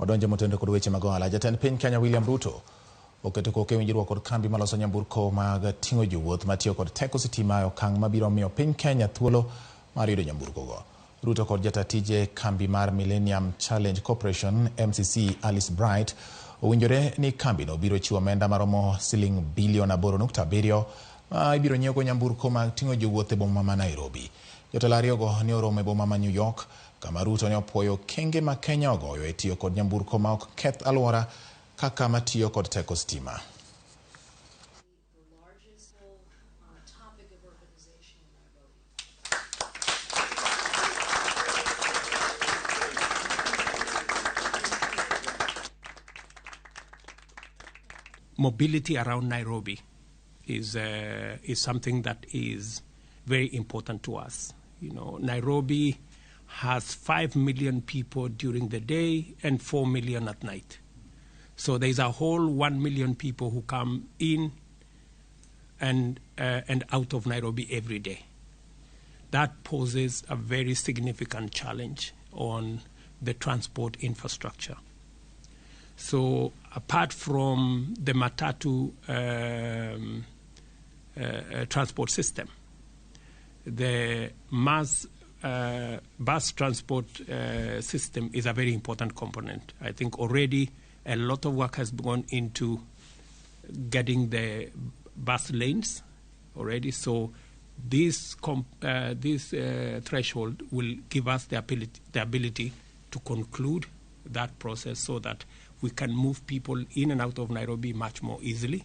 Wadonjo motenore kod weche mag ohala. Jatend piny Kenya William Ruto oketo koke winjruok kod kambi maloso nyamburko mag ting'o jowuoth matiyo kod teko sitima e okang' mabiro miyo piny Kenya thuolo mar yudo nyamburko go. Ruto kod jata tije kambi mar Millennium Challenge Corporation MCC Alice Bright owinjore ni kambino biro chiwo omenda maromo siling bilion 8.7 ma ibiro nyiewgo nyamburko mag ting'o jowuoth e boma ma Nairobi. Jotelo ariyogo ne oromo e boma ma New York kama Ruto ne opuoyo okenge ma Kenya ogoyo e tiyo kod nyamburko ma ok keth alwora kaka matiyo kod teko stima. Mobility around Nairobi is something that is very important to us. Nairobi has 5 million people during the day and 4 million at night. So there's a whole 1 million people who come in and out of Nairobi every day. That poses a very significant challenge on the transport infrastructure. So apart from the Matatu transport system, the mass bus transport system is a very important component. I think already a lot of work has gone into getting the bus lanes already. So this threshold will give us the ability to conclude that process so that we can move people in and out of Nairobi much more easily.